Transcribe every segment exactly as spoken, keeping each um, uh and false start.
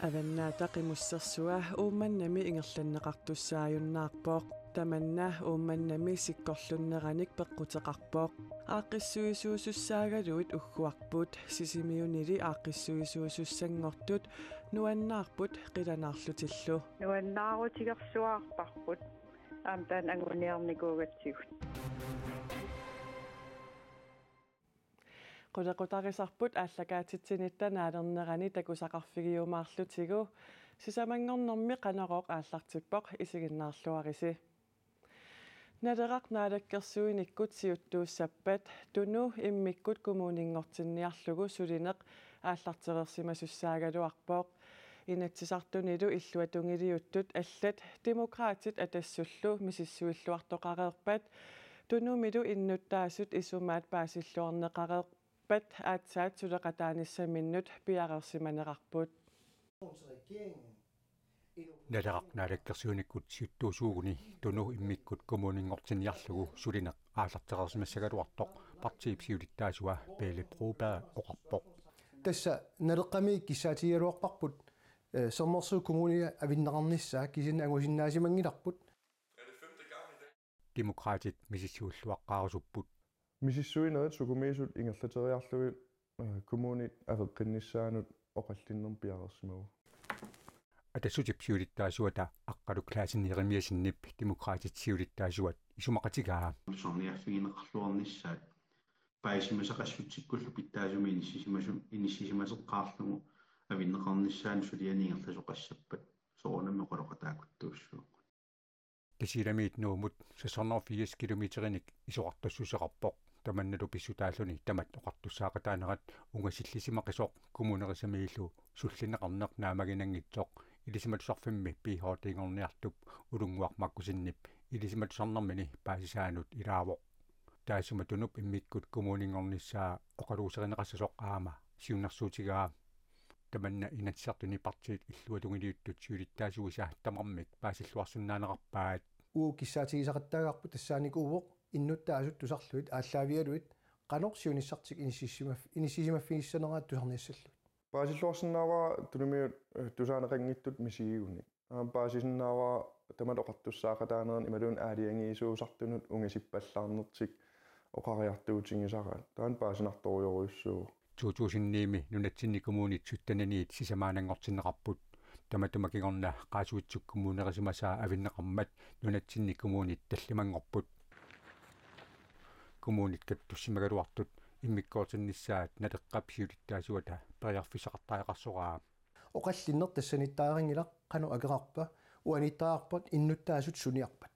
Avannaata Qimussersua Uummannami ingerlanneqartussaajunnaarpoq. Tamanna Uummannami sikkorlunneranik peqquteqarpoq. Aaqqissuisuusussaagaluit ugguarput, Sisimiunili aaqqissuisuusussanngortut nuannaarput qilanaarlutillu. Nuannaarutigersuarparput aamma taanna anguniarnikuugatsigu. Qulequtarisarput aallakaatitsinitta naalernerani takusaqarfigiumaarlutigu. Sisamanngornermi Qanorooq aallartippoq, isiginnaarluarisi. Naleraq naalakkersuinikkut siuttuussappat Tunu immikkut kommuninngortinniarlugu sulineq aallartereersimasussaagaluarpoq. Inatsisartunilu illuatungiliuttut allat Demokraatit Atassullu misissuilluartoqareerpat Tunumilu innuttaasut isumaat paasilluarneqareerpat aatsaat suleqataanissaminnut piareersimanerarput. Naleraq naalakkersuinikkut siuttuusuuguni Tunu immikkut kommuninngortinniarlugu sulineq aallartereersimassagaluartoq partiip siulittaasua Pele Broberg oqarpoq. Tassa Naleqqami kissaatigigaluarparput, eh, Sermersuup Kommunia avinneqarnissaa, kisianni angusinnaasimanngillarput. Demokraatit misissuilluaqqaarusupput. Misissuinerit sukumiisut ingerlateriarlugit, eh, kommunit aveqqinnissaannut oqallinnermi piareersimavugut. Atassutip siulittaasuata Aqqalu Clausen Jeremiassenip Demokraatit siulittaasuat isumaqatigaa. Tusarniaaffigineqarluarnissaat paasimasaqassutsikkullu pitsaasumik inissisimasu-, inissisimateqqaarlugu avinneqarnissaanut sulianik ingerlasoqassappat soorunami oqaloqataakuttuussuugut. Tasiilamiit Nuummut seks hundrede og firs kilometerinik isorartussuseqarpoq. Tamannalu pissutaalluni tamat oqartussaaqataanerat ungasillissimaqisoq kommunerisamiillu sullinneqarneq naammaginanngitsoq Ilisimatusarfimmi P H D-nngorniartup Ulunnguaq Markussenip ilisimatusarnermini paasisaanut ilaavoq. Taassuma Tunup immikkut kommuninngornissaa oqaluuserineqassasoq aamma siunnersuutigaa. Tamanna Inatsisartuni partiit illuatungiliuttut siulittaasuisa tamarmik paasilluarsinnaanerarpaat. Uagut kissaatigisaqattaagarput tassaanikuuvoq innuttaasut tusarlugit aallaavigalugit qanoq siunissartik inissisimaff-, inissisimaffigissaneraat tusarniassallugit. Paasilluarsinnaavara Tunumiut, eh, tusaaneqanngitsutut misigigunik. Aamma paasisinnaavara tamat oqartussaaqataaneranut imaluunniit aalajangiisuusartunut ungasippallaarnertik oqariartuutigisaraat. Taanna paasinartorujorujussuuvoq. To tusind ni-mi nunatsinni kommunit sytteniniit sisamaananngortinneqarput. Tamatuma kingorna Qaasuitsup kommunerisimasaa avinneqarmat nunatsinni kommunit tallimanngorput. Kommunit kattussimagaluartut immikkoortinnissaat Naleqqap siulittaasuata periarfissaqartariaqarsoraa. Oqallinneq tassaniittariaqanngilaq, qanoq akeqarpa, uaniittariaqarpat, innuttaasut suniarpat.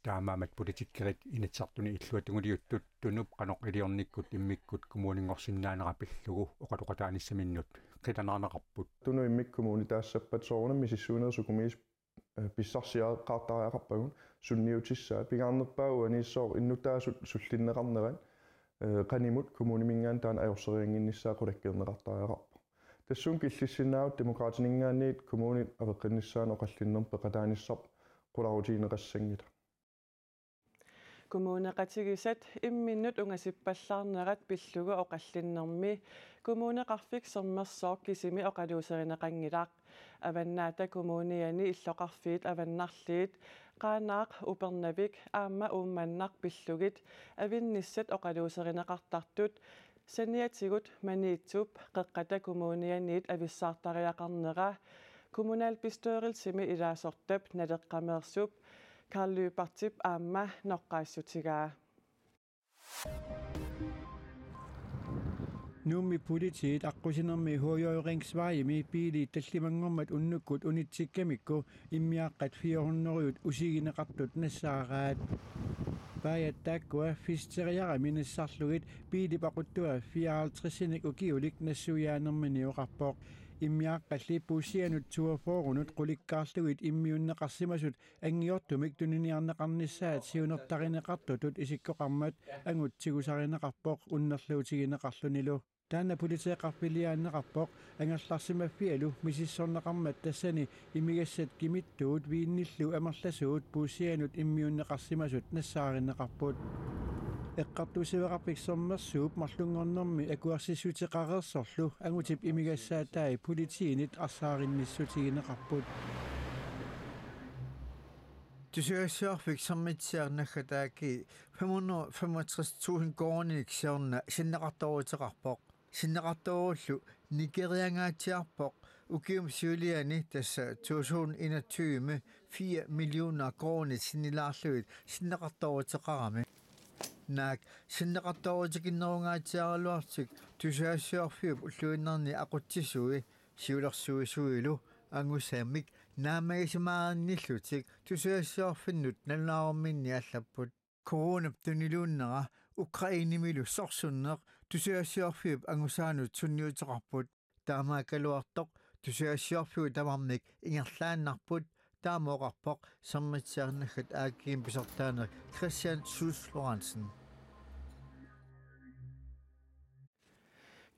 Taamaammat politikerit Inatsisartuni illuatungiliuttut Tunup qanoq iliornikkut immikkut kommuninngorsinnaanera pillugu oqaloqataanissaminnut qilanaarneqarput. Tunu immikkut kommunitaassappat soorunami misissuinerit sukumiisut, eh, pissarsiaqqaartariaqarpagut sunniutissaat, pingaarnerpaaq uaniissooq innuttaasut sullinneqarnerat, eh, qanimut kommuniminngaanniit taanna ajorseriannginnissaa qulakkeerneqartariaqarpoq. Tassunga killissinnaavoq Demokraatininngaanniit kommunit aveqqinnissaannut oqallinnermut peqataanissarput qularutigineqassanngilaq. Kommuneqatigisat imminnut ungasippallaarnerat pillugu oqallinnermi Kommuneqarfik Sermersooq kisimi oqaluuserineqanngilaq. Avannaata Kommuniani illoqarfiit avannarliit, Qaanaaq, Upernavik aamma Uummannaq pillugit avinnissat oqaluuserineqartartut saniatigut Maniitsup Qeqqata Kommunianiit avissaartariaqarnera kommunalbestyrelsimi ilaasortap Naleqqameersup Karl Lyberthip aamma noqqaassutigaa. Nuummi politiit aqqusinermi H J Ringsvejimi biilit tallimanngormat unnukkut unitsikkamikku immiaqqat fire hundrede usigineqartut nassaaraat. Paajat taakkua Fisteriarami nassarlugit biilip aquttua fireoghalvtredsinik ukiulik nassuiaanermini oqarpoq. Immiaqqalli puussianut toogfyrrenut qulikkaarlugit immiunneqarsimasut angiortumik tuniniarneqarnissaat siunertarineqartutut isikkoqarmat angut tigusarineqarpoq unnerluutigineqarlunilu. Taanna politeeqarfiliaanneqarpoq angerlarsimaffialu misissorneqarmat tassani imigassat kimittuut viinillu amerlasuut puussianut immiunneqarsimasut nassaarineqarput. Eqqartuussiveqarfik Sermersuup marlunngornermi akuersissuteqareersorlu angutip imigassaatai politiinit arsaarinnissutigineqarput. Tusagassiorfik Sermitsiaq naggat A/S fem hundrede femogtres tusind koruuninik siorna sinneqartooruteqarpoq. Sinneqartoorullu Nigeriangaatsiarpoq ukiumi siuliani, tassa to tusind enogtyve, fire millioner koruunit sinnilaarlugit sinneqartooruteqarami. Naak sinneqartoorutiginnerungaatsiaraluarlutik tusagassiorfiup ulluinnarni aqutsisui siulersuisuilu angusamik naammagisimaaginnillutik tusagassiorfinnut nalunaarumminni allapput. Coronap tuniluunnera Ukrainemilu sorsunneq tusagassiorfiup angusaanut sunniuteqarput. Taamaakkaluartoq tusagassiorfiup tamarmik ingerlaannarput, taama oqarpoq Sermitsiaq naggat A/S-imi pisortaaneq Christian Schulz Lorentzen.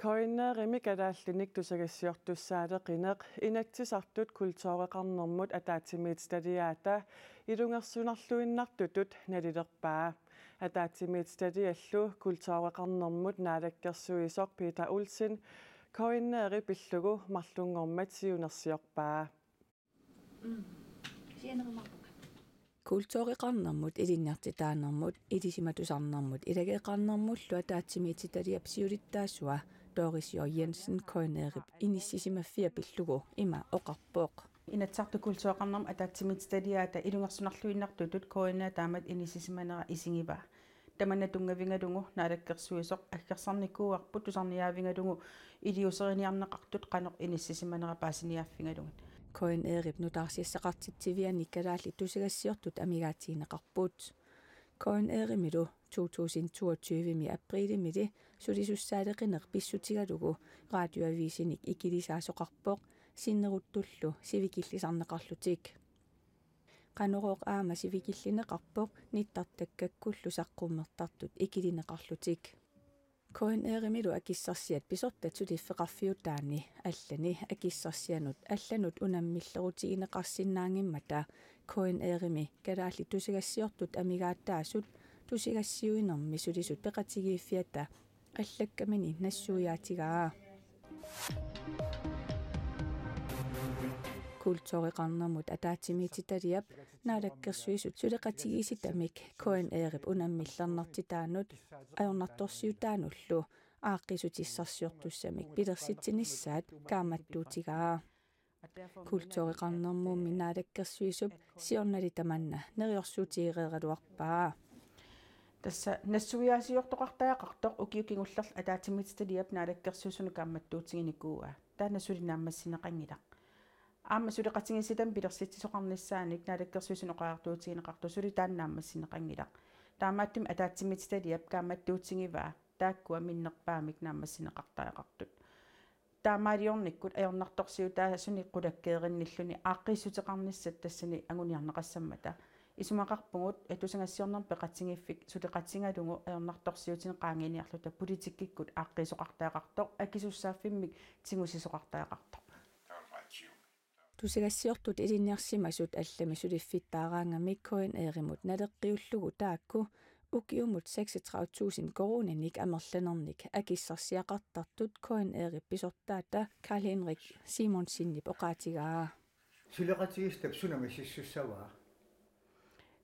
KNR-imi kalaallinik tusagassiortussaaleqineq Inatsisartut kultureqarnermut ataatsimiititaliaata ilungersunarluinnartutut nalilerpaa. Ataatsimiititaliallu kultureqarnermut naalakkersuisoq Peter Olsen KNR-i pillugu marlunngormat siunersiorpaa. Mm. Sianerumaarpunga. Kultureqarnermut, ilinniartitaanermut, ilisimatusarnermut, ilageeqarnermullu ataatsimiititaliap siulittaasua Doris J. Jensen KNR-ip inissisimaffia pillugu ima oqarpoq. Inatsisartut kultureqarnermut ataatsimiititaliaata ilungersunarluinnartutut KNR taamatut inissisimanera isigivaa. Tamanna tunngavigalugu naalakkersuisoq aggersarnikuuarput tusarniaavigalugu iliuuseriniarneqartut qanoq inissisimanera paasiniaaffigalugit. KNR-ip nutaarsiassaqartitsiviani kalaallit tusagassiortut amigaatigineqarput. KNR-imilu to tusind toogtyve-mi aprilimili sulisussaaleqineq pissutigalugu Radioavisinik ikilisaasoqarpoq sinneruttullu sivikillisarneqarlutik. Qanorooq aamma sivikillineqarpoq nittartakkakkullu saqqummertartut ikilineqarlutik. KNR-imilu akissarsiat pisortat suliffeqarfiutaanni allani akissarsianut allanut unammillerutigineqarsinnaanngimmata KNR-imi kalaallit tusagassiortut amigaataasut tusagassiuinermi sulisut peqatigiiffiata allakkamini nassuiaatigaa. Kultureqarnermut ataatsimiititaliap naalakkersuisut suleqatigiissitamik KNR-ip unammillernartitaanut ajornartorsiutaanullu aaqqiissutissarsiortussamik pilersitsinissaat kaammattuutigaa. Kultureqarnermummi naalakkersuisup siornali tamanna neriorsuutigereeraluarpaa. Tassa nassuiaasiortoqartariaqartoq ukiut kingullerni ataatsimiititaliap naalakkersuisunut kaammattuutiginikuuaa. Taanna suli naammassineqanngilaq. Aamma suleqatigiissitami pilersitsisoqarnissaanik naalakkersuisunut oqariartuutigineqartoq suli taanna naammassineqanngilaq. Taamaattumik ataatsimiititaliap kaammattuutigivaa taakkua minnerpaamik naammassineqartariaqartut. Taamaaliornikkut ajornartorsiutaasunik qulakkeerinnilluni aaqqiissuteqarnissat tassani anguniarneqassammata. Isumaqarpugut tusagassiornermi peqatigiiffik suleqatigalugu ajornartorsiutinik qaangiiniarluta politikkikkut aaqqiisoqartariaqartoq akisussaaffimmik tigusisoqartariaqartoq. Tusagassiortut ilinniarsimasut allamik suliffittaaraangamik KNR-imut naleqqiullugu taakku ukiumut seksogtredive tusind koruuninik amerlanernik akissarsiaqartartut KNR-ip pisortaata Karl-Henrik Simonsenip oqaatigaa. Suleqatigiissitap suna misissussavaa?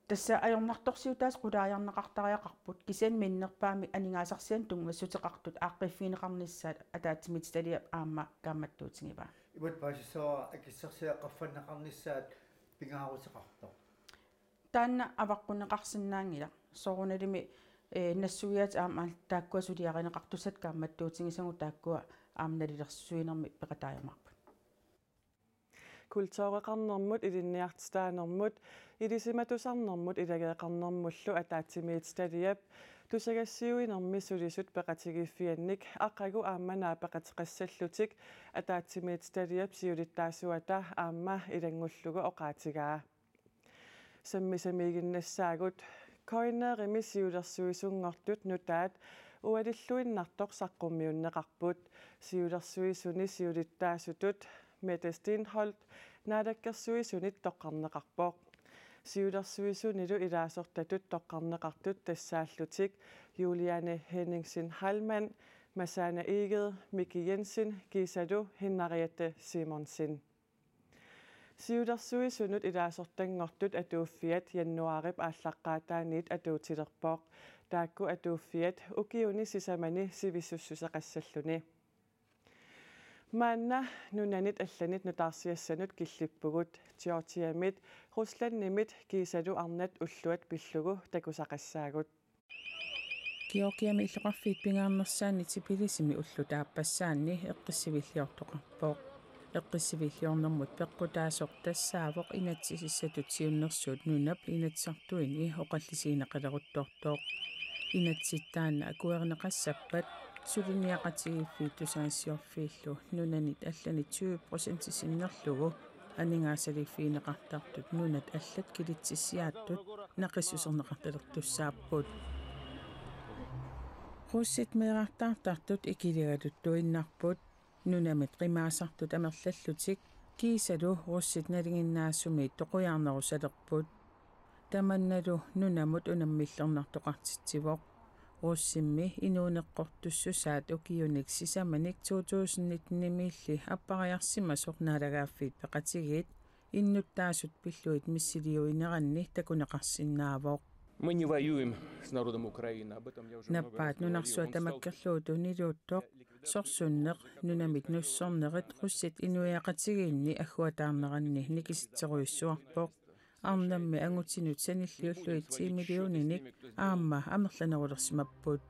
Tassa ajornartorsiutaasa qulaajarneqartariaqarput kisianni minnerpaamik aningaasarsianik tunngassuteqartut aaqqiiffigineqarnissaat ataatsimiititaliap aamma kaammattuutigivaa. Imatut paasissavara akissarsiat qaffanneqarnissaat pingaaruteqartoq? Taanna avaqqunneqarsinnaanngilaq. Soorunalimi, eh, nassuiaatit aamma taakkua suliarineqartussat kaammattuutigisagut taakkua aamma nalilersuinermi peqataajumaarput. Kultureqarnermut, ilinniartitaanermut, ilisimatusarnermut ilageeqarnermullu ataatsimiititaliap tusagassiuinermi sulisut peqatigiiffiannik aqagu aamma naapeqateqassallutik ataatsimiititaliap siulittaasuata aamma ilanngullugu oqaatigaa. Sammisamiiginnassaagut. KNR-imi siulersuisunngortut nutaat ualilluinnartoq saqqummiunneqarput. Siulersuisuni siulittaasutut Mette Stenholt naalakkersuisunit toqqarneqarpoq. Siulersuisunilu ilaasortatut toqqarneqartut tassaallutik Juliane Henningsen Heilmann, Masana Egede, Miki Jensen kiisalu Henriette Simonsen. Siulersuisunut ilaasortanngortut atuuffiat januaarip aallaqqaataaniit atuutilerpoq. Taakku atuuffiat ukiuni sisamani sivisussuseqassalluni. Maanna nunanit allanit nutaarsiassanut killippugut. Georgiamit Ruslandimit kiisalu arnat ulluat pillugu takusaqassaagut. Georgiami illoqarfiit pingaarnersaanni Tbilisimi ullut aappassaanni eqqissiviilliortoqarpoq. Eqqissiviilliornermut peqqutaasoq tassaavoq inatsisissatut siunnersuut nunap Inatsisartuini oqallisigineqaleruttortoq. Inatsit taanna akuerineqassappat suliniaqatigiiffiit tusagassiorfiillu nunanit allanit tyve procenti sinnerlugu aningaasaliiffigineqartartut nunat allat kilitsissiaattut naqissuserneqartalertussaapput. Russit meerartaartartut ikiligaluttuinnarput. Nunamit qimaasartut amerlallutik kiisalu russit nalinginnaasumit toqujaarnerusalerput. Tamannalu nunamut unammillernartoqartitsivoq. Russimmi inuuneqqortussusaat ukiunik sisamanik to tusind nitten-imiilli appariarsimasoq Naalagaaffiit Peqatigiit innuttaasut pillugit missiliuineranni takuneqarsinnaavoq. Мы не воюем с народом Украины, об этом я уже много раз Nappaat говорил. Nunarsuaq Он стал таmakkerlugu tuniluuttoq, sorsunneq, nunamit nussornerit russit inuiaqatigiinni agguataarneranni nikisitserujussuarpoq. Arnammi angutinut sanilliullugit ti millioninik aamma amerlanerulersimapput.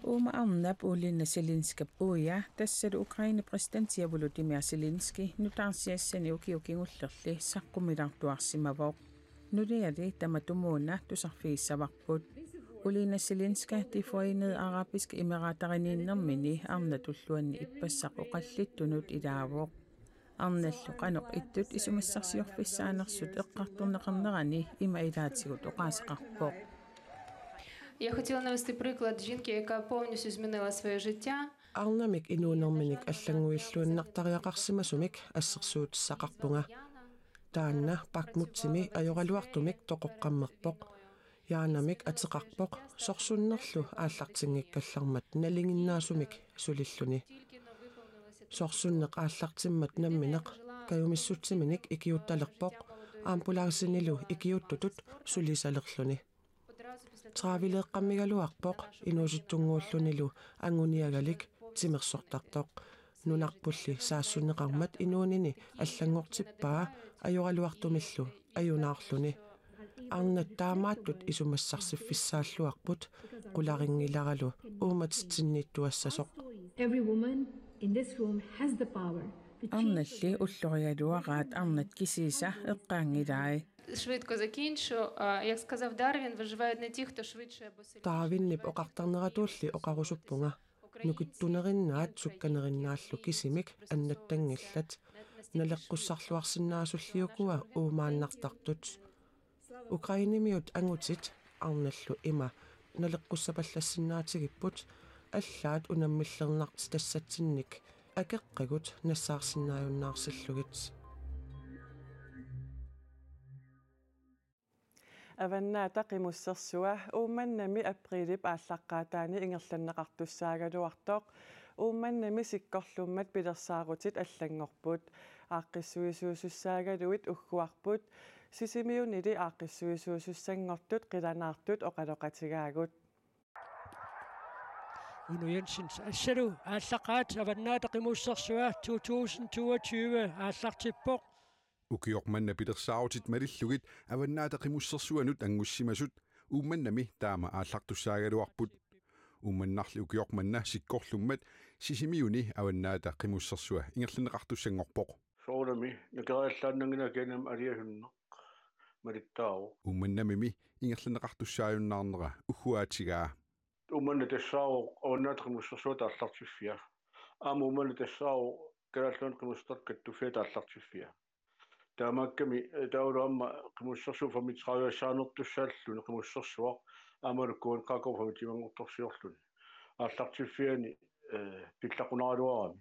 Uuma arnap Olena Zelenskap uia, tassalu Ukrainep præsidentiat Volodymyr Zelensky nutaarsiassani ukioq kingullerli saqqumilaartuarsimavoq. Nuliali tamatumuuna tusarfigissavarput. Olena Zelenska De Forenede Arabiske Emirateriniinnermini arnat ulluanni ippassaq oqallittunut ilaavoq. Arnallu qanoq ittut isumassarsiorfissaanersut eqqartorneqarnerani ima ilaatigut oqaaseqarpoq. Я хотела навести приклад жінки, яка повністю змінила своє життя. Arnamik inuunerminik allannguilluinnartariaqarsimasumik assersuutissaqarpunga. Taanna Bakhmutimi ajoraluartumik toqoqqammerpoq. Jaanamik ateqarpoq, sorsunnerlu aallartinngikkallarmat nalinginnaasumik sulilluni. Sorsunneq aallartimmat nammineq kajumissutsiminik ikiuuttalerpoq, ambulancenilu ikiuuttutut sulisalerluni. Trediveqammigaluarpoq inuusuttunnguullunilu anguniagalik timersortartoq. Nunarpulli saassunneqarmat inuunini allanngortippaa ajoraluartumillu ajunaarluni. Arnat taamaattut isumassarsiffissaalluarput, qularinngilaaralu uummatitsinniittuassasoq. Every woman in this room has the power to change. Arnalli ullorigaluaraat arnat kisiisa eqqaanngilai. Швидко закінчу. А, як сказав Дарвін, виживають не ті, хто швидше або сильніше. Darwinip oqartarneratuulli oqarusuppunga: nukittunerinnaat sukkanerinnaallu kisimik annattanngillat. Naleqqussarluarsinnaasulli ukua uumaannartartut. Ukrainemiut angutit arnallu ima naleqqussapallassinnaatigipput, allaat unammillernartitassatsinnik akeqqagut nassaarsinnaajunnaarsillugit. Avannaata Qimussersua Uummannami apriilip aallaqqaataani ingerlanneqartussaagaluartoq. Uummannami sikkorlummat pilersaarutit allanngorput. Aaqqissuisuusussaagaluit ugguarput. Sisimiunili aaqqissuisuusussanngortut qilanaartut oqaloqatigaagut. Uno Jensens, assalu aallaqqaat Avannaata Qimussersua to tusind toogtyve aallartippoq. Ukioq manna pilersaarutit malillugit Avannaata Qimussersuanut anngussimasut Uummannami taama aallartussaagaluarput. Uummannarli ukioq manna sikkorlummat Sisimiuni Avannaata Qimussersua ingerlanneqartussanngorpoq. Soorunami nakeriallaannanngilanga, kiinnama aliasunneq malittaavoq. Uummannamimi ingerlanneqartussaajunnaarnera ugguaatigaa. Uummannaq tassaavoq Avannaata Qimussersuata aallartiffia. Aamma Uummannaq tassaavoq Kalaallit Nunaanni qimussertartut kattuffiata aallartiffia. Taamaakkami, eh, taavalu aamma Qimussersuut femogtredive saanertussaalluni Qimussersuaq aammalu K N K K femogtyve-nngortorsiorluni. Aallartiffiani, eh, pillaqqunaaraluarami.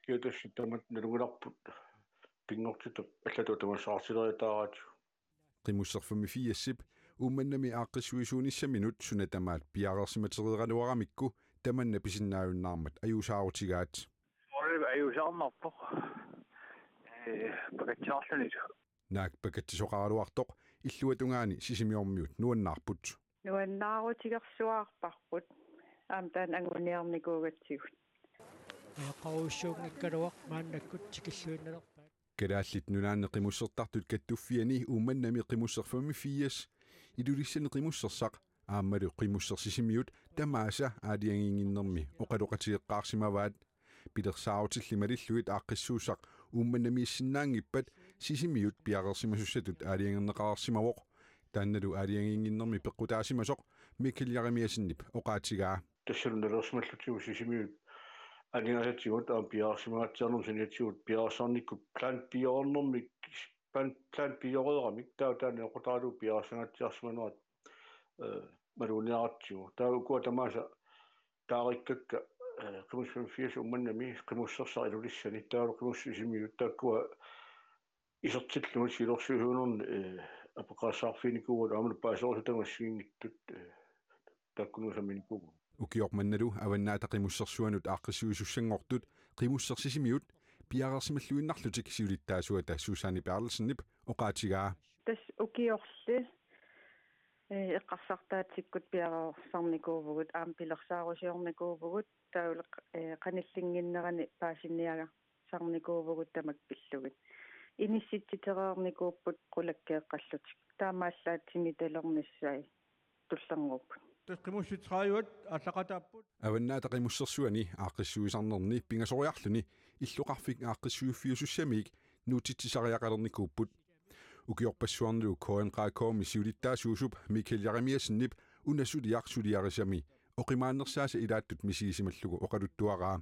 Kiisalu tassa tamatta nalunngilarput pinngortitaq allatut tamassaqartileriataaraatigut. Qimusseq femogfirsip Uummannami aaqqissuisuunissaminut suna tamaat piareersimatereeraluaramikku tamanna pisinnaajunnaarmat ajuusaarutigaat. Orip ajuusaarnarpoq. Ee, pakatsiarlunilu. Naak pakatsisoqaraluartoq illuatungaani Sisimiormiut nuannaarput. Nuannaarutigersuarparput. Aamma taanna anguniarnikuugatsigu. Eqqarussuunngikkaluaq maannakkut tikilluinnalerpaat. Kalaallit Nunaanni Qimussertartut Kattuffianni Uummannami Qimusseq femogfirs, Ilulissani Qimussersaq aammalu Qimusseq Sisimiut tamaasa aalajangiinnginnermi oqaloqatigeqqaarsimavaat. Pilersaarutillit malillugit aaqqissuussaq Uummannamiissinnaanngippat Sisimiut piareersimasussatut aalajangerneqareersimavoq. Taannalu aalajangiinnginnermi peqqutaasimasoq Michael Jeremiassenip oqaatigaa. Tassalu naleqarsimallutigu Sisimiut aningaasatigut aamma piareersimagatsiarnermut saniatigut piareersarnikkut plan B-ornermik, plan, plan B-oreeramik taava taanna eqqortaralugu piareersagatsiarsimanerat, eh, maluginiaratsigu. Taava ukua tamaasa taarikkakka, eh, Qimusseq femogfirs Uummannami, Qimussersaq Ilulissani, taavalu Qimusseq Sisimiut, taakkua isertillugit siulersuisuunerni, eh, apeqqarissaarfiginikuuagut aammalu paaserusuttut assigiinngitsut, eh, taakkununnga samminikuuagut. Ukioq mannalu Avannaata Qimussersuanut aaqqissuisussanngortut Qimusseq Sisimiut piareersimalluinnarlutik siulittaasuata Susanne Berthelsenip oqaatigaa. Tassa ukiorli, eh, eqqarsartaatsikkut piareersarnikuuvugut, aamma pilersaarusiornikuuvugut, taavalu, eh, qanillinnginnerani paasiniagasarnikuuvugut tamakku pillugit. Inissitsitereernikuupput qulakkeeqqallutik. Taamaallaat timitalernissaat tullinnguupput. Tassa Qimussit tredive aallaqataapput. Avannaata Qimussersuani aaqqissuisarnerni pingasoriarluni illoqarfik aaqqissuiffiusussamiik nuutsitsisariaqalernikuupput. Ukiorpassuarnilu K N R K-mi siulittaasuusup Michael Jeremiassenip una suliaq suliarisami oqimaannersaasa ilaattut misigisimallugu oqaluttuaraa.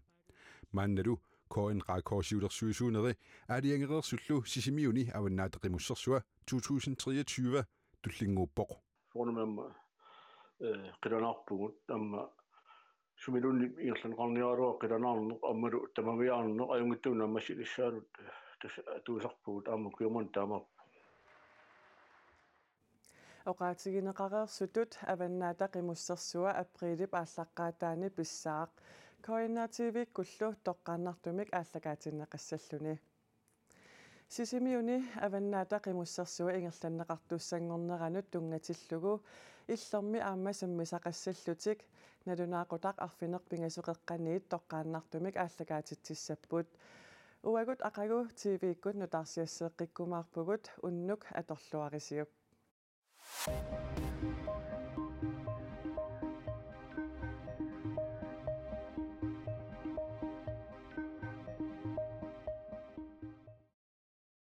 Maannalu K N R K siulersuisuuneri aalajangereersullu Sisimiuni Avannaata Qimussersua to tusind treogtyve tullinnguuppoq. Soorunami aamma, eh, qilanaarpugut, aamma sumiluunniit ingerlanneqarniaraluaq qilanaarneq aammalu tamaviaarneq ajunngitsunik naammassinissaanut, eh, tassa atuisarpugut aamma ukioq manna taamaappoq. Oqaatigineqareersutut Avannaata Qimussersua apriilip aallaqqaataani pissaaq. K N R T V-kkullu toqqaannartumik aallakaatinneqassalluni. Sisimiuni Avannaata Qimussersua ingerlanneqartussanngorneranut tunngatillugu illormi aamma sammisaqassallutik nalunaaqutaq arfineq-pingasoqeqqaniit toqqaannartumik aallakaatitsissapput. Uagut aqagu T V-kkut nutaarsiasseeqqikkumaarpugut, unnuk atorluarisiuk.